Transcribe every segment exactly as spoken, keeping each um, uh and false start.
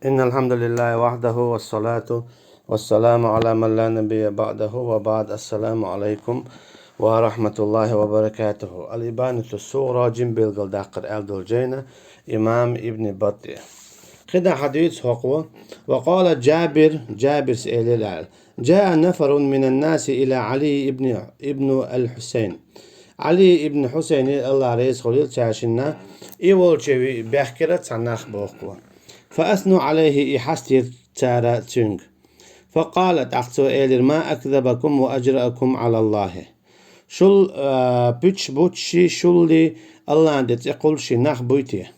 إن الحمد لله وحده، والصلاة والسلام على من لا نبي بعده، وبعد. السلام عليكم ورحمة الله وبركاته. الإبانة الصغرى, жима белгалдаккхар аьлла долчу жайна, имам Ибн Батта. КхидӀа хьадийца хӀокхо: وقال جابر, Жабирс элира аьлла: جاء نفر من الناس إلى علي ابن, ابن الحسين. Ӏали ибн Хьусайне, Аллах реза хуьлийла цаьршинна, и волчу ве-, баьхкира цхьа нах боху. فأثنوا عليه, и хьастийра цара цуьнга. فقال, тӀаккха цо элира: ما أكذبكم وأجرأكم على الله. Шул, а, пуьчаш буттуший, шуллий, Аллахьан де цӀе кхуллуший нах буй те?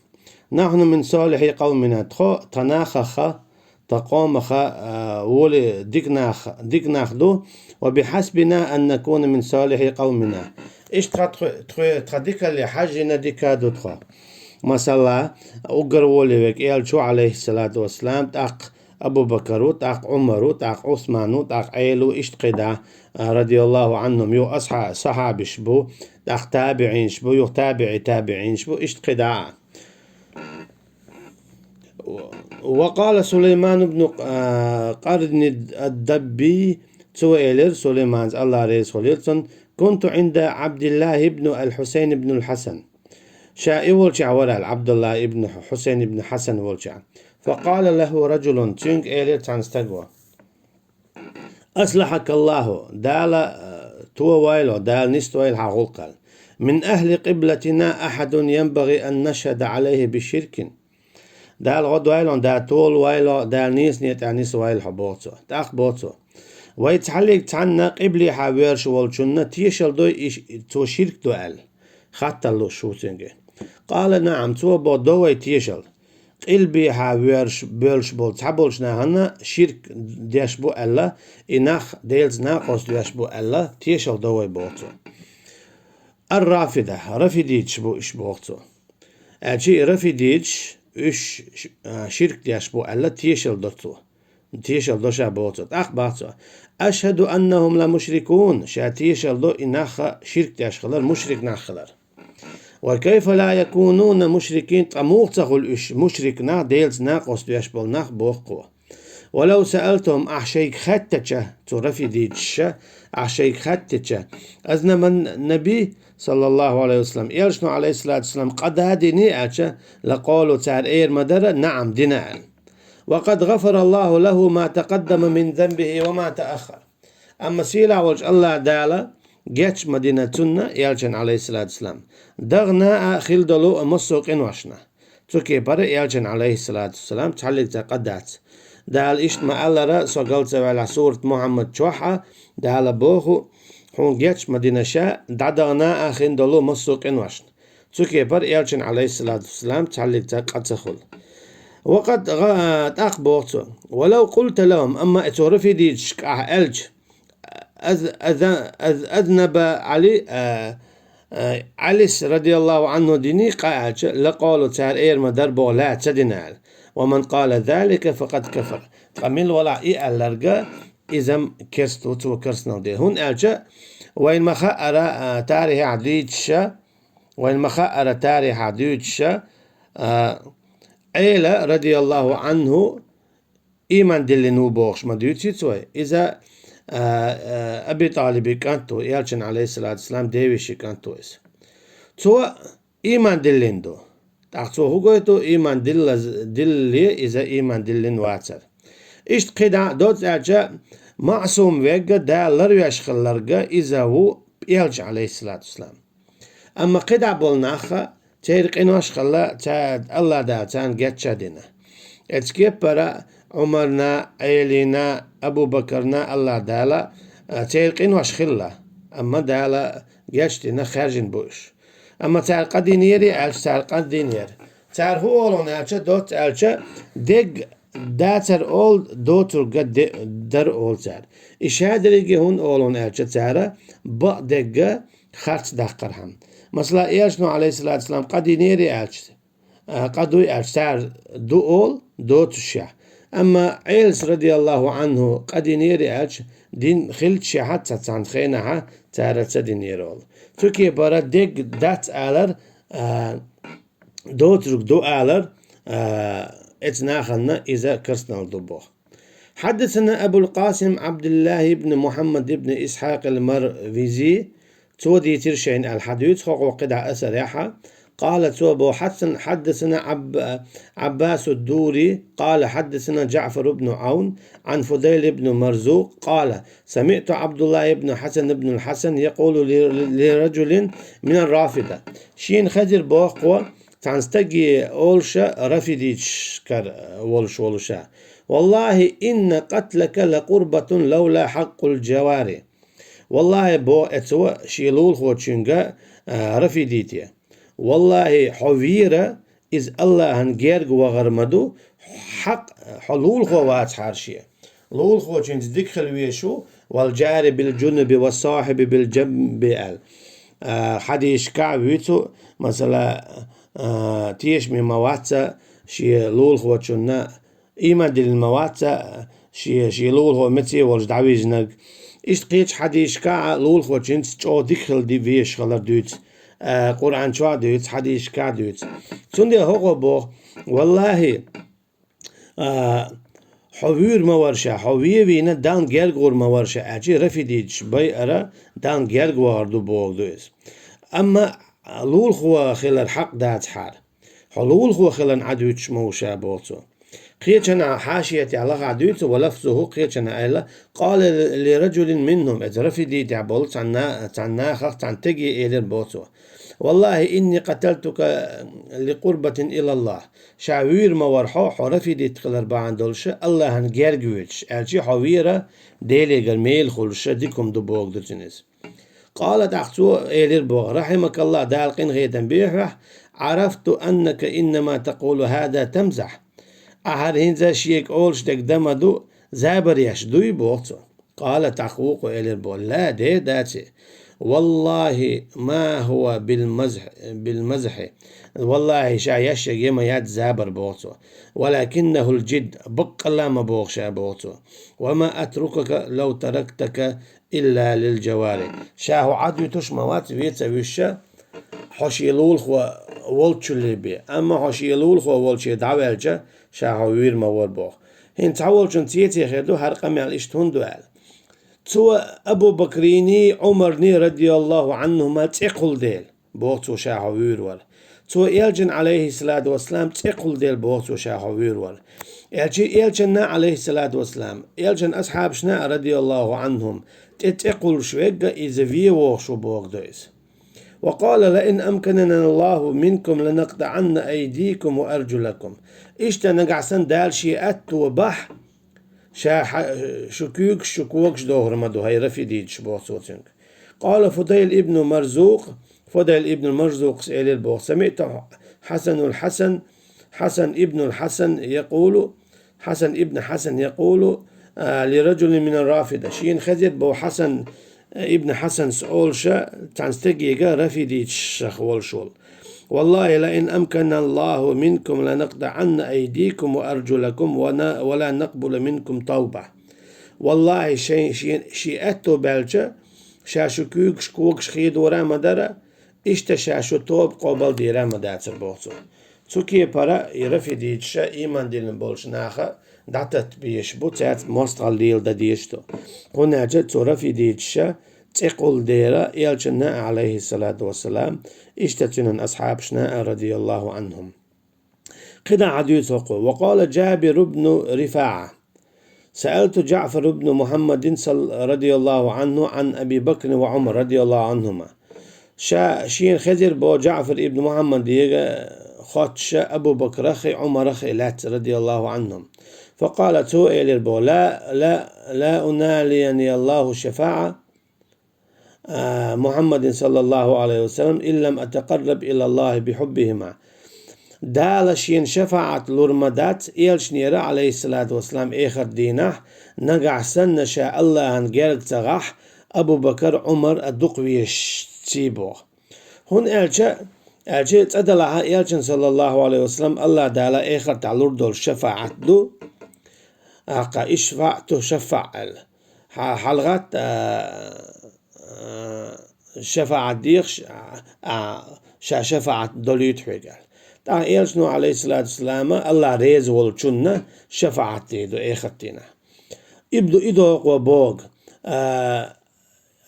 نحن من صالح قومنا, тхо, тхан нахаха, тхан къомаха, а, волу дика нах, дика нах ду, وبحسبنا أن نكون من صالح قومنا. Иштта тхан тхо-, тхо-, тхан дикалле хьаьжжина дика ду тхо. Масала, уггар воле верг элча ву, Ӏалайхиссалату вассалам, тӀаккха Абу Бакар ву, тӀаккха Ӏумар ву, тӀаккха Ӏусман ву, тӀаккха Ӏела ву, иштта кхидӀа, а, радияллаху Ӏанхум, юха асхьа-, сахьабаш бу, тӀаккха табиӀинаш бу, юха табиӀи табиӀинаш бу, иштта кхидӀа. وقال سليمان بن, а, قرن الضبي, цо элира, Сулайманца, Аллах реза хуьлийла цунна: كنت عند عبد الله بن الحسين بن الحسن. Ша и волчохь вара аьлла, Ӏабдулла ибн Хьусайн ибн Хьасан волчохь. فقال له رجل, цуьнга элира цхьана стага: أصلحك الله, Дала, а, товойла, Дала нисдойла хьан гӀуллакх аьлла. من أهل قبلتنا أحد ينبغي أن نشهد عليه بالشرك. Дала гӀо дойла, Дала толавойла, Дала нийсане тӀехь нисвойла хьо, боху цо. ТӀаккха боху цо: Вай цхьаллиг цхьанна къиблехьа воьрзуш волчунна тешалла дой и ш-, цо ширк до аьлла. Хаттар луш ву цуьнга. قال نعم, цо боху: до вай тешалла. Къилбехьа воьрзуш, боьлуш болу цхьаболчу нахана ширк деш бу аьлла, и нах Делаца накъост веш бу аьлла, тешалла до вай, боху цо. Ар-Рафида, рафидиташ бу уьш, боху цо. Аьлча и рафидиташ, уьш ш-, а, ширк деш бу аьлла, тешалла до цо. Тешалла до ша, боху цо. ТӀаккха боху цо: أشهد أنهم لمشركون, ша тешалла до и нах ширк деш хилар, мушрик нах хилар. وكيف لا يكونون مشركين, ткъа муха ца хуьлу уьш мушрик нах, Делаца накъост веш болу нах, боху цо. ولو سألتهم, ахь шайга хаьттича, цу рафидиташа, ахь шайга хаьттича, أذنب النبي صلى الله عليه وسلم, элчано, Ӏалайхиссалату вассалам, къа дадиний аьлча, لقالوا, цара эр ма дара: نعم, дина аьлла. وقد غفر الله له ما تقدم من ذنبه وما تأخر. Амма сийлахь волчу Аллах Дала геч ма дина цунна, элчан, Ӏалайхиссалату вассалам, дагна а хила долу массо а къиношна. Цу кепара элчан, Ӏалайхиссалату вассалам, цхьаллиг цхьа къа дац. Дала иштта ма-аллара, со гал ца ваьллахь, сурат Мухьаммад чохь а Дала боху: хьуна геч ма дина ша, дӀадагна а хин долу массо а къиношна. Цу кепара элчан, Ӏалайхиссалату вассалам, цхьаллиг цхьа къа ца хуьлу. وقد غ-, тӀаккха боху цо: ولو قلت لهم, амма и цу рафидиташка ахь аьлча, аз-, аз-, аз-, أذنب علي, а, а, Ӏалис, радияллаху Ӏанху, диний къа аьлча, لقالوا, цара эр ма дара боху, لا, ца дина аьлла. ومن قال ذلك فقد كفر. Ткъа мила валахь и аьлларг, иза-м керста ву, цо керстанал де. ХӀунда аьлча, вайна ма-хаъара, а, тарихехь дуьйцуша, вайна ма-хаъара тарихехь дуьйцуша, а, Ӏела, радияллаху Ӏанху, ийман диллина ву бохуш ма дуьйцуьйту вай. Иза, а, а, Аби ТӀалибан кӀант ву, элчан, Ӏалайхиссалату вассалам, девешин кӀант ву иза. Цо ийман диллина ду. ТӀаккха цо хӀун гойту, ийман дилла-, диллале иза ийман диллина вацара. Иштта кхидӀа доцца аьлча, маъсум верг, Дала ларвеш хилларг, иза ву элча, Ӏалайхиссалату вассалам. Амма кхидӀа болу нах, церан къинош а хилла, ца-, Аллах Дала царна геч а дина. Оцу кепара Ӏумарна, Ӏелина, Абу Бакарна Аллах Дала, а, церан къинош хилла, амма Дала геч а дина, хаьржина бу уьш. Амма цара къа динера аьлча, цара къа динера. Цара хӀун олу аьлча, доцца аьлча, дерг дацара олу, доцург де-, дара олу цара. И шадерриге хӀунда олу аьлча, цара бакъдерг харц даккхархьама. Масала, элчано, Ӏалайхиссалату вассалам, къа динера аьлча, а, къа дуй аьлча, цара ду олу, доцушехь. Амма Ӏелас, радияллаху Ӏанху, къа динера аьлча, дин хилчахьа, цхьа цхьана хенахьа, цара ца динера олу. Цу кепара дерг дац алар, а, доцург ду алар, а, эцу нахана иза керстанал ду боху. حدثنا أبو القاسم عبد الله بن محمد بن إسحاق المروزي, цо дийцира шайна аьлла хьадуьйцу хӀокхо кхидӀа асарехьа, قال, цо боху, حدثنا عب-, عباس الدوري قال حدثنا جعفر بن عون عن فضيل بن مرزوق قال سمعت عبد الله بن حسن بن الحسن يقول لرجل من الرافضة. Шена хезира боху кхо, цхьана стаге олуша рафидиташкара волуш волуша: والله إن قتلك لقربة لولا حق الجوار. Валлахьи, боху эцо шен лулахочуьнга, а, рафидите: «Валлахьи, хьо вера, иза Аллахьан герга вахар ма ду, хьакъ хьо лулахо вацахьара шен. Лулахочуьнца дика хила везаш ву, والجار بالجنب والصاحب بالجنب», аьлла. А, хьадисашкахь вуьйцу, масала, а, тешаме ма вац шен лулахочунна, ийман диллина ма вац шен, шен лулахо меце волуш дӀавижнарг. Иштта кхечу хьадисашкахь лулахочуьнца чӀогӀа дика хила ди-, везаш хилар дуьйцу, а, Къуръан чохь а дуьйцу, хьадисашкахь а дуьйцу. Цундела хӀокхо боху: «Валлахьи, а, хьо вуьйр ма вара ша, хьо вен вийна, Далла герга гӀур ма вара ша», аьлча, рафидиташ байара Далла герга вахар ду бохург ду иза. Амма лулахо хилар хьакъ дацахьара. Хьо лулахо хиларна Ӏад вуьтуш ма ву ша, боху цо. Кхечанхьа хьашиятехь лахахь дуьйцу, ولفظه, кхечанхьа аьлла: قال لرجل منهم, эца рафидитехь болу цхьана на-, цхьана нахах цхьана стаге элира боху цо: «والله إني قتلتك لقربة إلى الله». Ша вуьйр ма вара хьо, хьо рафидит хилар бахьана долуша Аллахьан герга воьдуш, аьлча хьо вера Делегара мела хуьлуша дика хӀума ду бохург ду цуьнан иза. قال, тӀаккха цо элира боху: «رحمك الله, Дала къинхетам бе хьох, عرفت أنك إنما تقول هذا تمزح». Ахьа хӀара хӀинца шега олуш дерг дан ма ду, забар еш дуй, боху цо. قال, тӀаккха вукхо элира боху: «لا, де, дац. والله ما هو بالمزح, بالمزح. Валлахьи, ша еш ерг я ма яц забар», боху цо. «ولكنه الجد, баккъалла ма боху ша», боху цо. «وما أتركك لو تركتك إلا للجوار». Ша хьо Ӏад вуьтуш ма вац, вен ца вуьсуша, хьо шен лулахо волччулле бен. Амма хьо шен лулахо волче дӀаваьлча, ша хьо вуьйр ма вара боху. ХӀинца цхьаволчун цеце хир ду, хӀара къамел иштта хӀунда ду аьлла. Цо Абу Бакриний, Ӏумарний, радияллаху Ӏанхума, цӀе кхулла дела, боху цо, ша хьо вуьйр вара. Цо Элчан, алейхиссалату вассалам, цӀе кхулла дела, боху цо, ша хьо вуьйр вара. Элчи, Элчанна, алейхиссалату вассалам, Элчан асхьабашна, радияллаху Ӏанхум, тӀе цӀе кхуллуш верг иза вен вогӀуш ву бохург ду иза. «وقال لئن أمكننا الله منكم لنقطعن أيديكم وأرجلكم». Иштта нагахь санна Дала шен аьтто бахь, ша хьа-, шу куьйгаш, шу когаш дохур ма ду, хӀай рафидиташ, боху цо цуьнга. قال فضيل ابن مرزوق, Фудайл ибн Марзукъас элира боху: «سمعت حسن الحسن, حسن ابن الحسن يقول, حسن ابن حسن يقول, а, لرجل من الرافضة». Шена хезира боху Хьасан ибн Хьасанс олуша цхьана стегега, рафидиташах волуш волу: «والله لئن أمكننا الله منكم لنقطعن أيديكم وأرجلكم ون-, ولا نقبل منكم توبة». Валлахьи, шайн, шен, шен аьтто баьлча, ша шу куьйгаш, когаш хедора а ма дара, иштта ша шу тоба къобал дийр а ма дацара, боху цо. Цу кепара и рафидиташа ийман диллина болчу наха дӀататта безаш бу, цаьрца мостагӀалла леладан дезаш ду. ХӀунда аьлча цу рафидиташа цӀе кхулла дела Элчанна а, алейхиссалату вассалам, иштта цуьнан асхьабашна а, радияллаху Ӏанхум. КхидӀа хьадуьйцу хӀокхо: «وقال جابر بن رفاعة: سألت جعفر بن محمد صل-, رضي الله عنه عن أبي بكر وعمر رضي الله عنهما». Ша, шена хезира боху Джаъфар ибн Мухьаммаде хоттуша Абу Бакраххи Ӏумараххи лаьцна, радияллаху Ӏанхум. فقال, цо элира боху: «لا, لا, لا أنالني الله شفاعة, а, محمد صلى الله عليه وسلم إن لم أتقرب إلى الله بحبهما». Дала шена шафаӀат лур ма дац Элчанера, алейхиссалату вассалам, эхарт дийнахь, нагахь санна ша Аллахьан герга ца гӀахь, Абу Бакар, Ӏумар а дукха везаш ца боху. ХӀунда аьлча, аьлча цӀа далахьа Элчан, саллаллаху алейхи ва саллам, Аллахь Дала эхартахь лур долу шафаӀат ду, аккха ишфаъ ту шаффаъ аьлла. Хьа-, хьалагӀатта, а, а, шафаӀат дехаш, а, а, ша шафаӀат долуьйту хьоьга аьлла. ТӀаккха Элчано, Ӏалайхиссалату вассалам, Аллахь реза волчунна шафаӀат дийр ду эхартдийнахь. Ибду идокъо богу, а,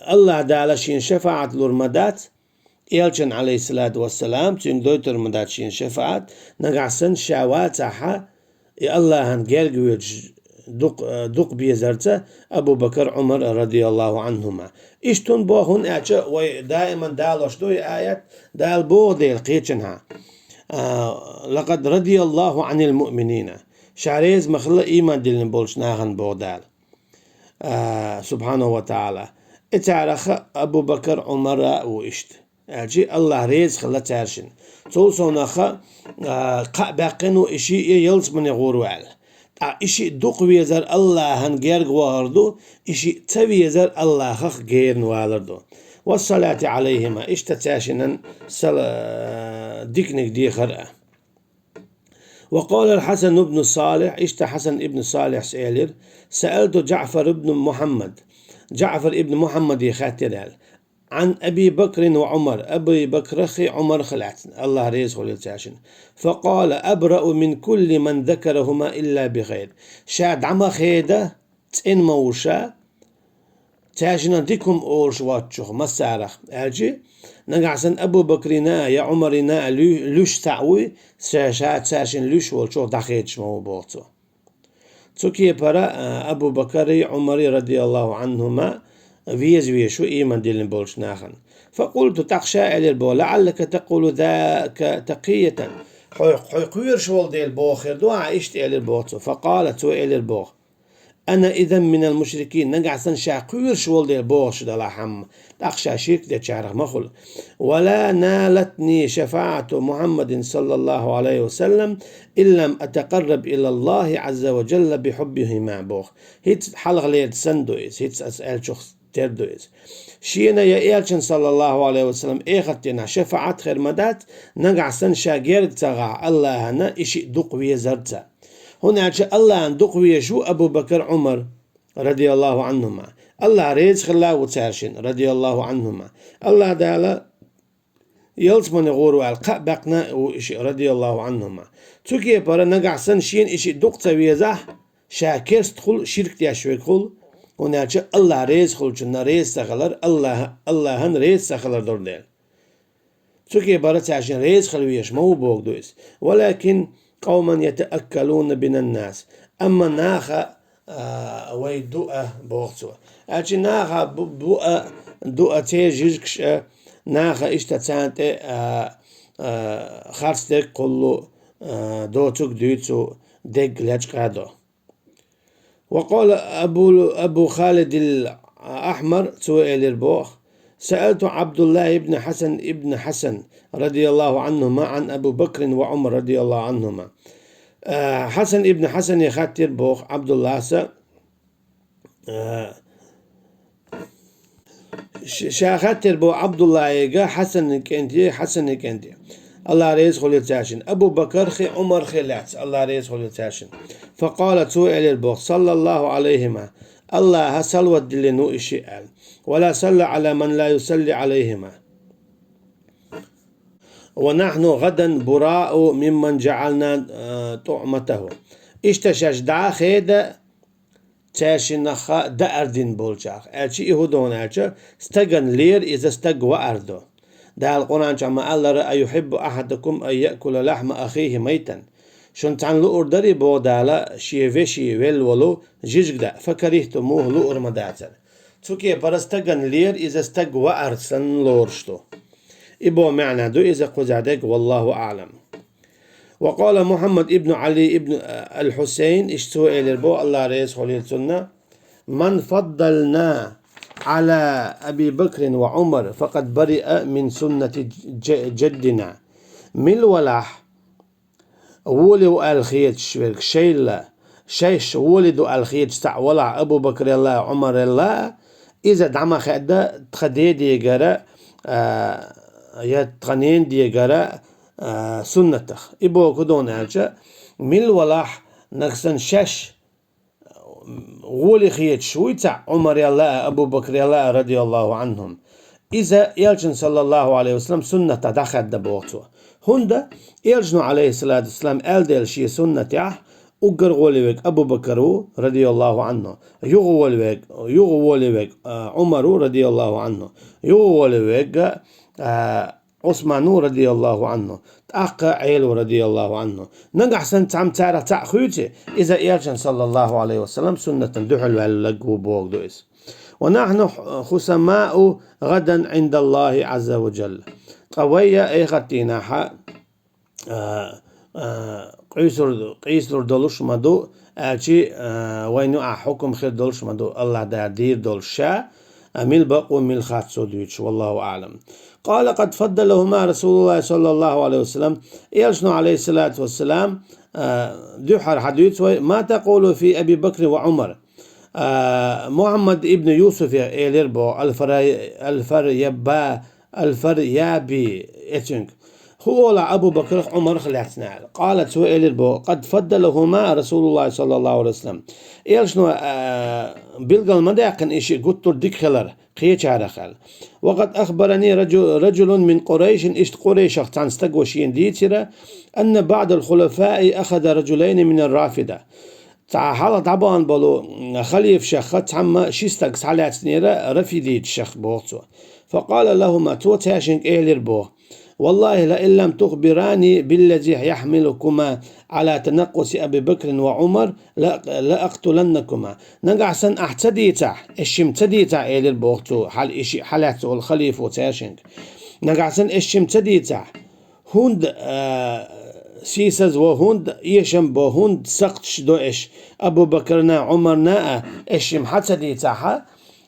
Аллахь Дала шена шафаӀат лур ма дац, Элчан, Ӏалайхиссалату вассалам, цуьнга дойтур ма дац шена шафаӀат, нагахь санна ша вацахьа, и Аллахьан герга воьдуш дукъ-, дукъ безарца Абу Бакр, Ӏумар, радияллаху Ӏанхума. Иштта хӀунда боху, хӀунда аьлча вай даиман далош ду и аят, Дала боху дела кхечанхьа: «А, лакъад радияллаху Ӏанил муъминина». Ша реза ма хилла ийман диллина болчу нахана, боху Дала, а, субхьанаху ва таӀала. И царах Абу Бакр, Ӏумар а ву иштта. Аьлча, Аллахь реза хилла цаьршинна. Цул совнаха, а, кхаъ баьккхина ву и шиъ ялсамане гӀур ву аьлла. ТӀаккха и шиъ дукха везар Аллахьан герга вахар ду, и шиъ ца везар Аллахьах герна валар ду. «Вассалати Ӏалайхима», иштта цаьршиннан сала-, диканиг дехар а. Ва къала ал-Хьасан ибн Салихь, иштта Хьасан ибн Салихьс элира: «Саалту Джаъфар ибн Мухьаммад». Джаъфар ибн Мухьаммаде хаьттира аьлла: «Ӏан Аби Бакрин ва Ӏумар», Аби Бакраххи Ӏумарххи лаьцна, Аллахь реза хуьлийла цаьршинна. «Факъала: абраъу мин кулли ман закарахума илла би хайр». Ша дӀа ма хеда, цӀена ма ву ша, цаьршиннах дика хӀума олуш воцчух массарах, аьлча, нагахь санна Абу Бакрина а, я Ӏумарина а луь-, луьш цхьаъ вуй, ша, ша цаьршинна луьш волчух дӀахедаш ма ву, боху цо. Цу кепара, а, Абу Бакри, Ӏумари, радияллаху Ӏанхума, веза везаш ву ийман диллина болчу нахана. «Факъулту», тӀаккха ша элира боху: «ЛаӀаллака такъулу зака таккхиятан». Хьо, хьо кхоьруш волу дела боху хир ду ахь иштта, элира боху цо. «Факъала», цо элира боху: «Ана изан минал мушрикин», нагахь санна ша кхоьруш волу дела бохуш далахь хьамма, тӀаккха ша ширк дечарах ма хуьлу. «Ва ла налатни шафаӀату Мухьаммадин саллаллаху Ӏалайхи ва саллам, иллам атакъарраб илаллахи Ӏазза ва джалла би хьуббихима», боху. ХӀинца хьалхалерчу санна ду иза, хӀинца аса аьллачух тера ду иза. Шена я Элчан, саллаллаху Ӏалайхи ва саллам, эхартдийнахь шафаӀат хир ма дац, нагахь санна ша герга ца гӀахь Аллахьана и шиъ дукха везарца. ХӀунда аьлча Аллахьан дукха везаш ву Абу Бакр, Ӏумар, радияллаху Ӏанхума. Аллахь реза хилла ву цаьршинна, радияллаху Ӏанхума. Аллахь Дала ялсамане гӀур ву аьлла кхаъ баьккхина а ву и шиъ, радияллаху Ӏанхума. Цу кепара нагахь санна шена и шиъ дукха ца везахь, ша керста хуьлу, ширк деш верг хуьлу, хӀунда аьлча Аллахь реза хуьлучунна реза ца хилар Аллахь-, Аллахьан реза ца хилар долу дела. Цу кепара цаьршинна реза хила везаш ма ву боху ду иза. «Валакин къавман ятааккалуна бинан нас». Амма наха, а, вай дуа, боху цо. Аьлча наха бу-, буа, дуа церан жижигаш а, наха иштта царна тӀе, а, а, харц дерг кхуллу, а, доцург дуьйцу, дерг лечкъа до. Ва къала Абу, Абу Халидил Ахьмар, цо элира боху: «Саалту Ӏабдуллах ибн Хьасан ибн Хьасан, радияллаху Ӏанхума, Ӏан Абу Бакрин ва Ӏумар, радияллаху Ӏанхума». Э, Хьасан ибн Хьасане хаттира боху Ӏабдулласа, э, Ш-, ша хаттар бо Ӏабдуллахьига Хьасанан кӀанте, Хьасанан кӀанте, Аллах реза хуьлийла цаьршинна, Абу Бакархи Ӏумархи лаьцна, Аллах реза хуьлийла цаьршинна. Факъала, цо элира боху, саллаллаху Ӏалайхима, Аллаха салават диллина ву и шиъ аьлла. Ва ла салла Ӏала ман ла юсалли Ӏалайхима. Ва нахьну гӀадан бураъу мимман жаӀална, а, туӀматаху. Иштта шаьш дӀа а хеда, цаьршиннах даар дина болчарах. Аьлча и хӀун ду аьлча, стагана лера иза стаг ваар ду. Дала Къуръан чохь ма-аллара: «Аюхиббу ахьадукум ан яъкула лахьма ахихи майтан». Шуна цхьанна луур дарий, боху Дала, шен вешин велла волу жижиг даа, факарихтумуху, луур ма дацара. Цу кепара стагана лера иза стаг ваар санна лоруш ду. И бо маьӀна ду иза кхузахь дерг, валлаху аӀлам. Ва къала Мухьаммад ибн Ӏали ибн ал-Хьусайн, иштта цо элира бо, Аллах реза хуьлийла цунна: «Ман фаддална Ӏала Аби Бакрин ва Ӏумар, факъад бариа мин суннати дж-, джаддина». Мила валахь, воли ву аьлла хеташ верг, шайла, шайш воли ду аьлла хеташ цхьаъ валахь Абу Бакрелла а, Ӏумарелла а, иза дӀа ма хеда тхан дедегара, а, я тхан ненадегара, а, суннатах. И боху хӀун ду аьлча, мила валахь нагахь санна шаьш воли хеташ вуй цхьаъ Ӏумарелла а, Абу Бакрелла а, радияллаху Ӏанхум. Иза элчан, саллаллаху Ӏалайхи ва саллам, суннатах дӀахаьдда боху цо. ХӀунда Элчано, Ӏалайхиссалату вассалам, аьлла делла шен суннатехь, уггар гӀоле верг Абу Бакр ву, радияллаху Ӏанху, юха гӀоле верг, юха гӀоле верг, а, Ӏумар ву, радияллаху Ӏанху, юха гӀоле верг, а, Ӏусман ву, радияллаху Ӏанху, тӀаккха Ӏела ву, радияллаху Ӏанху. Нагахь санна цхьамма царах цхьаъ хуьйций, иза Элчан, саллаллаху Ӏалайхи ва саллам, суннатан дуьхьал ваьлларг ву бохург ду иза. «ونحن خصماء غدا عند الله عز وجل». Ткъа вай я эхарт дийнахьа, а, а, къуьйсур-, къийсалур долуш ма ду, аьлчи, а, вайна юкъахь хьукам хир долуш ма ду, АллахӀ Дала дийр долуш ша, а, мила бакъ ву, мила хац цо дуьйцуш, والله أعلم. «قال: قد فضلهما رسول الله صلى الله عليه وسلم». Элчано, Ӏалайхиссалату вассалам, а, дуьххьара хьадуьйцу вай: «ما تقول في أبي بكر وعمر؟» А, Мухьаммад ибн Юсуфе элира боху, Алфара-, Алфарьяба-, Алфарьяби, э, цуьнга. ХӀун олу ахь Абу Бакрах, Ӏумарах лаьцна аьлла. قال, цо элира боху: «قد فضلهما رسول الله صلى الله عليه وسلم». Элчано, а, билгал ма даьккхина и шиъ гуттар а дика хилар кхечарах аьлла. «وقد أخبرني رجل، رجل من قريش», иштта Къурайшах цхьана стага шена дийцира, «أن بعض الخلفاء أخذ رجلين من الرافضة». Цхьа хьалха дӀабахана болу халифашах цхьамма ши стаг схьалаьцнера рафидиташах, боху цо. «فقال لهما», цо цаьршинга элира боху: «والله لئن لم تخبراني بالذي يحملكما على تنقص أبي بكر وعمر لأ-، لأقتلنكما». Нагахь санна ахь ца дийцахь, аш шимма ца дийцахь, элира боху цо, хьал-, и шиъ хьалаьцна волу халифо цаьршинга. Нагахь санна аш шимма ца дийцахь, хӀунда, а, сийсаз во, хӀунда эшам бо, хӀунда сакхташ до аш Абу Бакарна, Ӏумарна а, аш шимма хьа ца дийцахьа,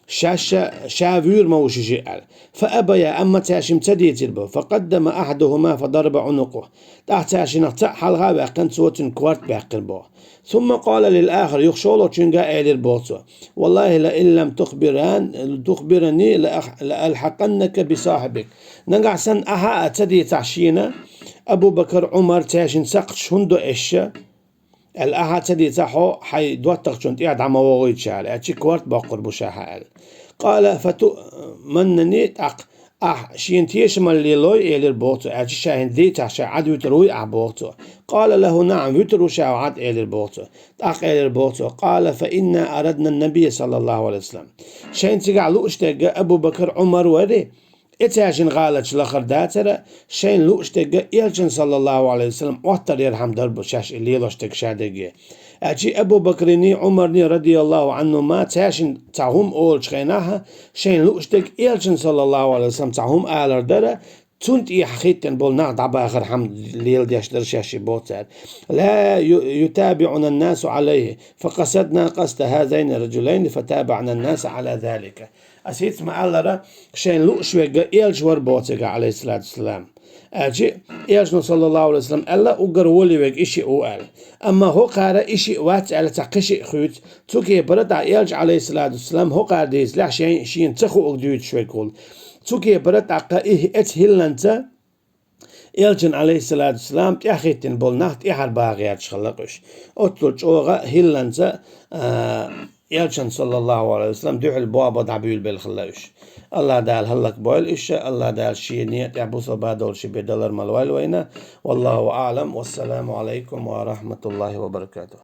шаьш ша, ша вуьйр ма ву ши шиъ аьлла. «فأبيا», амма цаьршимма ца дийцира бо. «فقدم أحدهما فضرب عنقه». ТӀаккха цаьршинах цхьаъ хьалха а ваьккхина, цо цуьнан корта баьккхира боху. «ثم قال للآخر», юха шолгӀачуьнга а элира боху цо: «والله لئن لم تخبران-، تخبرني لأح-، لألحقنك بصاحبك». Нагахь санна ахьа а ца дийцахь шена, Абу Бакар, Ӏумар, цаьршинна сакхташ хӀунда до аш ша, аьлла, ахьа а ца дийцахь, хьо хьайн доттагӀчунна тӀехь дӀа ма вогӀуьйтуш аьлла, аьлчи корта боккхур бу ша хьан аьлла. «قال فتؤمنني», тӀаккха ахь шена тешамалла лелой, элира боху цо, аьлчи ша хӀинца дийцахь, ша Ӏад вуьтур вуй ахь, боху цо. «قال له نعم», вуьтур ву ша Ӏад, элира боху цо. ТӀаккха элира боху цо: «قال فإنا أردنا النبي صلى الله عليه وسلم». Шайна цигахь лууш дерг Абу Бакар, Ӏумар вари, и цаьршинна гӀалаташ лахар дацара, шайна лууш дерг Элчан, саллаллаху Ӏалайхи ва саллам, Ӏоттар ярхьама дар бу шаьш и лелош дерг ша дерге. Аьлчи Абу Бакриний, Ӏумарний, радияллаху Ӏанхума, цаьршинна цхьа хӀума олучу хенахь, шайна лууш дерг Элчан, саллаллаху Ӏалайхи ва саллам, цхьа хӀума алар дара, цунна тӀехьа хиттина болу нах дӀабахархьама леладеш дара шаьш и, боху цара. «لا ي-، يتابعنا الناس عليه، فقصدنا قصد هذين الرجلين فتابعنا الناس على ذلك». Ас хӀинца ма-аллара, шайна лууш верг Элча вара боху цигахь, Ӏалайхиссалату вассалам. Аьлчи Элчано, саллаллаху Ӏалайхи ва саллам, аьлла, уггар гӀоле верг и шиъ ву аьлла. Амма хӀокхара и шиъ вац аьлла, цхьа кхин шиъ хуьйцу. Цу кепара тӀаккха Элча, Ӏалайхиссалату вассалам, хӀокхара дийцалехь, шайн, шена ца хуург дуьйцуш верг волу. Цу кепара тӀаккха и, эца хӀилланца Элчан, Ӏалайхиссалату вассалам, тӀаьхьахӀиттина болу нах тӀаьхьара баха гӀерташ хилла уьш. Оццул чӀогӀа хӀилланца, а, Элчан, саллаллаху Ӏалайхи ва саллам, дуьхьал бо-бо дӀабуьйлабелла хилла уьш. АллахӀ Дала хӀаллакбойла уьш, АллахӀ Дала Шен некъа тӀехь бусалба долуш бен далар ма лойла вайна. والله أعلم. والسلام عليكم ورحمة الله وبركاته.